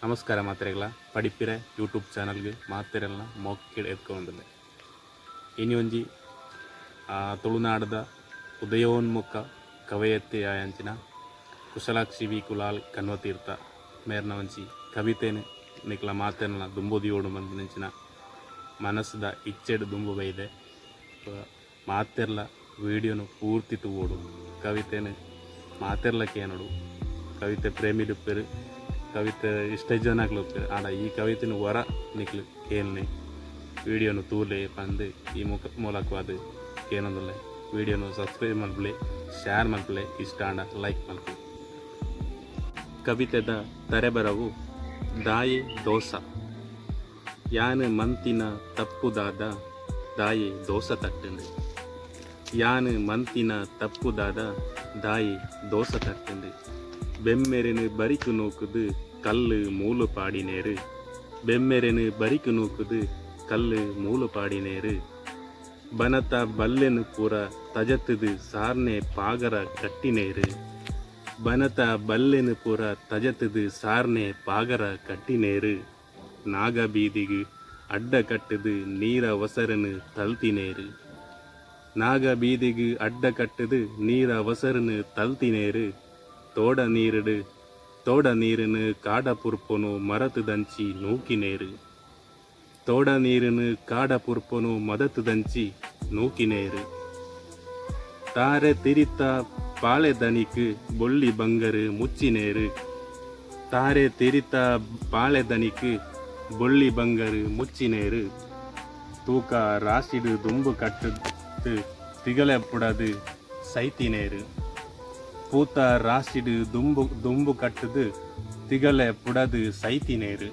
ನಮಸ್ಕಾರ ಮಾತೆರೆಗ್ಲ, ಪಡಿಪಿರೆ ಯೂಟ್ಯೂಬ್ ಚಾನಲ್ಗ್ ಮಾತೆರೆಲ್ನ ಮೋಕೆಡ್ ಎದ್ಕೊಂದುಲ್ಲೆ. ಇನಿ ಒಂಜಿ ತುಳುನಾಡ್ದ ಉದಯೋನ್ಮುಖ ಕವಯತ್ರಿ ಆಯಂಚಿನ ಕುಶಲಾಕ್ಷಿ ವಿ ಕುಲಾಲ್ ಕಣ್ವತೀರ್ಥ ಮೇರ್ನ ಒಂಜಿ ಕವಿತೆನ್ ನಿಕ್ಲ ಮಾತೆರ್ನ ದುಂಬು ದೀವೊಡು ಪನ್ಪಿನಂಚಿನ ಮನಸ್ದ ಇಚ್ಛೆಡ್ ದುಂಬು ಬೈದೆ. ಮಾತೆರ್ಲ ವೀಡಿಯೋನು ಪೂರ್ತಿ ತೂವೊಡು, ಕವಿತೆನ್ ಮಾತೆರ್ಲ ಕೇನೊಡು. ಕವಿತೆ ಪ್ರೇಮಿಡುಪ್ಪೆರ್, ಕವಿತೆ ಇಷ್ಟ ಜನಕ್ಲು ಉಪ್ಪೆರ್, ಆಂಡ ಈ ಕವಿತೆನ್ ವರ ನಿಕ್ಲು ಕೇನ್ಲೆ, ವೀಡಿಯೋನು ತೂಲೆ ಪಂದ್ ಈ ಮುಖ ಮೂಲಕವಾದ್ ಕೇನೊಂದುಲ್ಲೆ. ವೀಡಿಯೋನು ಸಬ್ಸ್ಕ್ರೈಬ್ ಮಲ್ಪುಲೆ, ಶೇರ್ ಮಲ್ಪುಲೆ, ಇಷ್ಟ ಆಂಡ ಲೈಕ್ ಮಲ್ಪುಲೆ. ಕವಿತೆದ ತರೆಬರವು ದಾಯೆ ದೋಸ. ಯಾನ್ ಮಂತಿನ ತಪ್ಪು ದಾದ ದಾಯೆ ದೋಸ ತಟ್ಟ್ಂಡ್. ಯಾನ್ ಮಂತಿನ ತಪ್ಪು ದಾದ ದಾಯೆ ದೋಸ ತಟ್ಟ್ಂಡ್. ಬೆಮ್ಮೆರೆನ್ ಬರಿಕ್ ನೂಕುದು ಕಲ್ಲ್ ಮೂಲು ಪಾಡಿನೇರ್. ಬೆಮ್ಮೆರೆನ್ ಬರಿಕ್ ನೂಕುದು ಕಲ್ಲ್ ಮೂಲು ಪಾಡಿನೇರ್. ಬನತ ಬಲ್ಲೆನ್ ಪೂರ ತಜತ್ದ್ ಸಾರ್ನೆ ಪಾಗರ ಕಟ್ಟಿನೇರ್. ಬನತ ಬಲ್ಲೆನ್ ಪೂರ ತಜತ್ದ್ ಸಾರ್ನೆ ಪಾಗರ ಕಟ್ಟಿನೇರ್. ನಾಗಬೀದಿಗ್ ಅಡ್ಡ ಕಟ್ಟ್ದ್ ನೀರ ವಸರ್ನ್ ತಲ್ತಿನೇರ್. ನಾಗಬೀದಿಗ್ ಅಡ್ಡ ಕಟ್ಟ್ದ್ ನೀರ ವಸರ್ನ್ ತಲ್ತಿನೇರ್. ತೋಡ ನೀರ್ಡ್ ತೋಡ ನೀರ್ನ್ ಕಾಡ ಪುರ್ಪೊನು ಮರತ್ದಂಚಿ ನೂಕಿನೇರ್. ತೋಡ ನೀರ್ನ್ ಕಾಡ ಪುರ್ಪೊನು ಮದತ್ದಂಚಿ ನೂಕಿನೇರ್. ತಾರೆ ತಿರಿತ ಪಾಳೆದನಿಕ್ ಬೊಳ್ಳಿ ಬಂಗಾರ್ ಮುಚ್ಚಿನೇರ್. ತಾರೆ ತಿರಿತ ಪಾಳೆದನಿಕ್ ಬೊಳ್ಳಿ ಬಂಗಾರ್ ಮುಚ್ಚಿನೇರ್. ತೂಕ ರಾಶಿಡ್ ದುಂಬು ಕಟ್ಟ್ದ್ ತಿಗಲೆ ಪುಡದ್ ಸೈತಿನೇರ್. ಪೂತ ರಾಶಿಡ್ ದುಂಬು ದುಂಬು ಕಟ್ಟ್ದ್ ತಿಗಲೆ ಪುಡದ್ ಸೈತಿನೇರ್.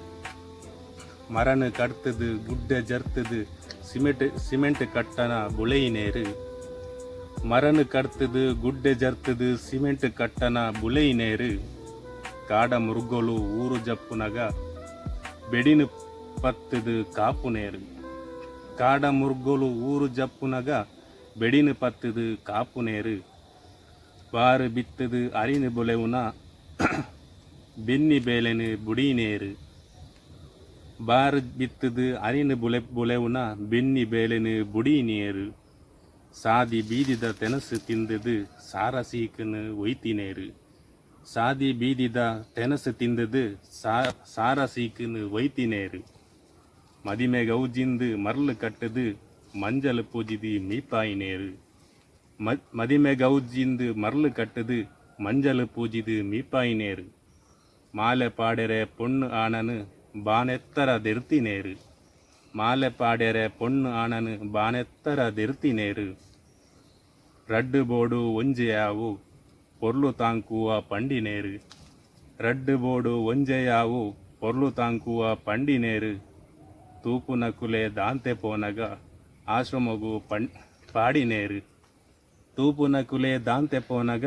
ಮರನ್ ಕಡ್ತ್ದ್ ಗುಡ್ಡೆ ಜರ್ತ್ದ್ ಸಿಮೆಂಟ್ ಸಿಮೆಂಟ್ ಕಟ್ಟನ ಬುಳೆಯಿನೇರ್. ಮರನ್ ಕಡ್ತ್ದ್ ಗುಡ್ಡೆ ಜರ್ತ್ದ್ ಸಿಮೆಂಟ್ ಕಟ್ಟನ ಬುಳೆಯಿನೇರ್. ಕಾಡ ಮುರ್ಗೊಲು ಊರು ಜಪ್ಪುನಗ ಬೆಡಿನ್ ಪತ್ತ್ದ್ ಕಾಪುನೇರ್. ಕಾಡ ಮುರ್ಗೊಲು ಊರು ಜಪ್ಪುನಗ ಬೆಡಿನ್ ಪತ್ತ್ದ್ ಕಾಪುನೇರ್. ಬಾರ್ ಬಿತ್ತ್ದ್ ಅರಿನ್ ಬುಲೆವುನ ಬೆನ್ನಿ ಬೇಲೆನ್ ಬುಡೀನೇರ್. ಬಾರ್ ಬಿತ್ತ್ದ್ ಅರಿನ್ ಬುಲೆ ಬುಲೆವುನ ಬೆನ್ನಿ ಬೇಲೆನ್ ಬುಡೀನೇರ್. ಸಾದಿ ಬೀದಿದ ತೆನಸ್ ತಿಂದ್ದ್ ಸಾರ ಸೀಕ್ನ್ ಒಯ್ತಿನೇರ್. ಸಾದಿ ಬೀದಿದ ತೆನಸ್ ತಿಂದ್ದ್ ಸಾರ ಸೀಕ್ನ್ ಒಯ್ತಿನೇರ್. ಮದಿಮೆ ಗೌಜಿಂದ್ ಮರ್ಲ್ ಕಟ್ಟ್ದ್ ಮಂಜಲ್ ಪೂಜಿದ್ ಮೀಪಾಯಿನೇರ್. ಮದಿಮೆ ಗೌಜಿಂದ್ ಮರ್ಲ್ ಕಟ್ಟ್ದ್ ಮಂಜಲ್ ಪೂಜಿದ್ ಮೀಪಾಯಿನೇರ್. ಮಾಲೆ ಪಾಡೆರೆ ಪೊಣ್ಣು ಆಣನ್ ಬಾನೆತ್ತರ ದೆರ್ತಿನೇರ್. ಮಾಲೆ ಪಾಡೆರೆ ಪೊಣ್ಣು ಆಣನ್ ಬಾನೆತ್ತರ ದೆರ್ತಿನೇರ್. ರಡ್ಡ್ ಬೋಡು ಒಂಜೆ ಆವು ಪೊರ್ಲು ತಾಂಕುವ ಪಂಡಿನೇರ್. ರಡ್ಡ್ ಬೋಡು ಒಂಜೆ ಆವು ಪೊರ್ಲು ತಾಂಕುವ ಪಂಡಿನೇರ್. ತೂಪುನಕುಲೆ ದಾಂತೆ ಪೋನಗ ಆಶ್ರಮೊಗು ಪಣ್ ಪಾಡಿನೇರ್. ತೂಪುನಕುಲೆ ದಾಂತೆ ಪೋನಗ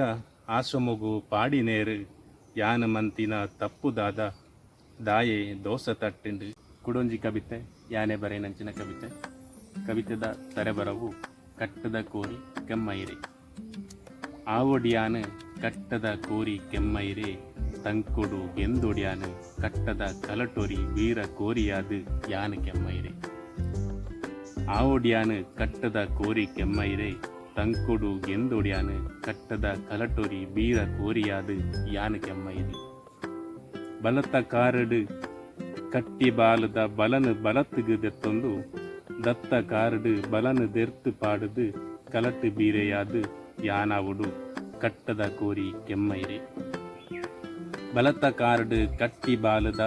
ಆಶ್ರಮೊಗು ಪಾಡಿನೇರ್. ಯಾನ್ ಮಂತಿನ ತಪ್ಪು ದಾದ ದಾಯೆ ದೋಸ ತಟ್ಟ್ಂಡ್. ಕುಡೊಂಜಿ ಕಬಿತೆ, ಯಾನೆ ಬರೆಯಿನಂಚಿನ ಕಬಿತೆ. ಕಬಿತೆದ ತರೆಬರವು ಕಟ್ಟದ ಕೋರಿ ಕೆಮ್ಮೈರೆ. ಆವೊಡ್ಯಾನ್ ಕಟ್ಟದ ಕೋರಿ ಕೆಮ್ಮೈರೆ ತಂಕೊಡು ಗೆಂದೊಡ್ಯಾನ್ ಕಟ್ಟದ ಕಲಟೊರಿ ವೀರ ಕೋರಿಯಾದ್ ಯಾನ್ ಕೆಮ್ಮೈರೆ. ಆವೊಡ್ಯಾನ್ ಕಟ್ಟದ ಕೋರಿ ಕೆಮ್ಮೈರೆ ತಂಕೊಡು ಗೆಂದೊಡ್ಯಾನ್ ಕಟ್ಟದ ಕಲಟೊರಿ ಬೀರ ಕೋರಿಯಾದ್ ಯಾನ್ ಕೆಮ್ಮೈರೆ. ಬಲತ ಕಾರುಡ್ ಕಟ್ಟಿ ಬಾಲುದ ಬಲನ್ ಬಲತ್ಗ್ ದೆತ್ತೊಂದು ದತ್ತ ಕಾರುಡ್ ಬಲನ್ ದೆರ್ತ್ ಪಾಡುದ್ ಕಲಟ್ ಬೀರೆಯಾದ್ ಯಾನಾವೊಡು ಕಟ್ಟದ ಕೋರಿ ಕೆಮ್ಮೈರೆ. ಬಲತ ಕಾರುಡ್ ಕಟ್ಟಿ ಬಾಲುದ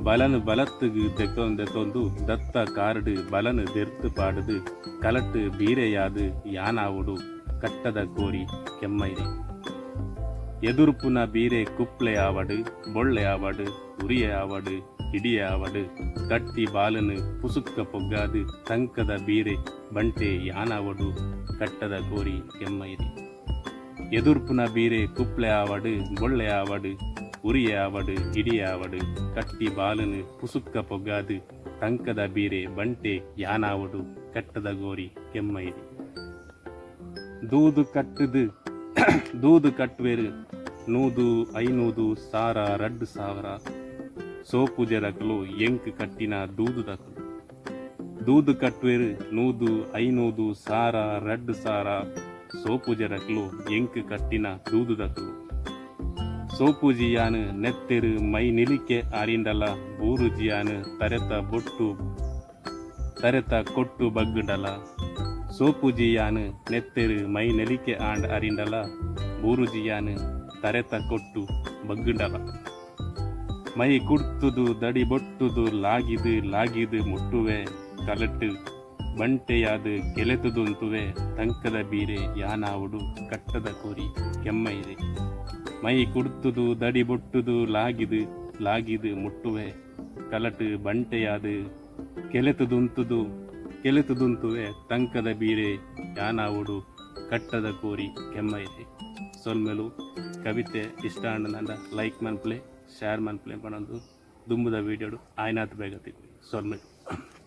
ಬಲನ್ ಬಲತ್ಗ್ ದೆತ್ತೊಂದು ದತ್ತ ಕಾರುಡ್ ಬಲನ್ ದೆರ್ತ್ ಪಾಡುದ್ ಕಲಟ್ ಬೀರೆಯಾದ್ ಯಾನಾವೊಡು ಕಟ್ಟದ ಕೋರಿ ಕೆಮ್ಮೈರೆ. ಎದುರುಪುನ ಬೀರೆ ಕುಪ್ಲೆ ಆವಡ್ ಬೊಳ್ಳೆ ಆವಡ್ ಉರಿಯೆ ಆವಡ್ ಇಡಿಯೆ ಆವಡ್ ಕಟ್ಟಿ ಬಾಲನ್ ಪುಸುಕ್ಕ ಪೊಗ್ಗಾದ್ ತಂಕದ ಬೀರೆ ಬಂಟೆ ಯಾನಾವೊಡು ಕಟ್ಟದ ಕೋರಿ ಕೆಮ್ಮೈರೆ. ಎದುರ್ಪುನ ಬೀರೆ ಕುಪ್ಲೆ ಆವಡ್ ಬೊಳ್ಳೆ ಆವಡ್ ಉರಿಯೆ ಆವಡ್ ಇಡಿಯೆ ಆವಡ್ ಕಟ್ಟಿ ಬಾಲನ್ ಪುಸುಕ್ಕ ಪೊಗ್ಗಾದ್ ತಂಕದ ಬೀರೆ ಬಂಟೆ ಯಾನಾವೊಡು ಕಟ್ಟದ ಗೋರಿ ಕೆಮ್ಮೈರೆ. ದೂದು ಕಟ್ಟುದು ದೂದು ಕಟ್ಟುವೆರ್ ನೂದು ಐನೂದು ಸಾರ ರಡ್ಡ್ ಸಾವಿರ. ಸೋಪುಜೆರಕುಲು ಎಂಕ್ ಕಟ್ಟಿನ ದೂದುದಕುಲು. ದೂದು ಕಟ್ಟುವೆರ್ 100 500 1000 2000 ಸೋಪುಜೆರಕುಲು ಎಂಕ್ ಕಟ್ಟಿನ ದೂದುದಕುಲು. ಸೋಪುಜಿಯಾನ್ ನೆತ್ತೆರ್ ಮೈ ನಿಲಿಕೆ ಅರಿಂಡಲ ಬೂರುಜಿಯಾನ್ ತರೆತ ಬೊಟ್ಟು ತರೆತ ಕೊಟ್ಟು ಬಗ್ಗುಂಡಲ. ಸೋಪುಜಿಯಾನ್ ನೆತ್ತೆರ್ ಮೈ ನೆಲಿಕೆ ಆಂಡ್ ಅರಿಂಡಲ ಬೂರುಜಿಯಾನ್ ತರೆತ ಕೊಟ್ಟು ಬಗ್ಗುಂಡಲ. ಮೈ ಕುಡ್ತುದು ದಡಿ ಬೊಟ್ಟುದು ಲಾಗಿದ್ ಲಾಗಿದ್ ಮುಟ್ಟುವೆ ಕಲಟ್ ಬಂಟೆಯಾದ್ ಕೆಲೆತುದುಂತುವೆ ತಂಕದ ಬೀರೆ ಯಾನಾವುಡು ಕಟ್ಟದ ಕೋರಿ ಕೆಮ್ಮೈರೆ. ಮೈ ಕುಡ್ತುದು ದಡಿ ಬೊಟ್ಟುದು ಲಾಗಿದ್ ಲಾಗಿದ್ ಮುಟ್ಟುವೆ ಕಲಟ್ ಬಂಟೆಯಾದ್ ಕೆಲೆತುದುಂತುದು ಕೆಲೆತುದುಂತುವೆ ತಂಕದ ಬೀರೆ ಯಾನಾವುಡು ಕಟ್ಟದ ಕೋರಿ ಕೆಮ್ಮೈರೆ. ಸೊಲ್ಮೆಲು. ಕವಿತೆ ಇಷ್ಟ ಆಂಡ ಲೈಕ್ ಮನ್ಪುಲೆ, ಶೇರ್ ಮನ್ಪುಲೆ ಪನೊಂದು ದುಂಬುದ ವೀಡಿಯೋಡು ಆಯ್ನಾತ್ ಬೇಗ ತಿಕ್ಕು. ಸೊಲ್ಮೆಲು.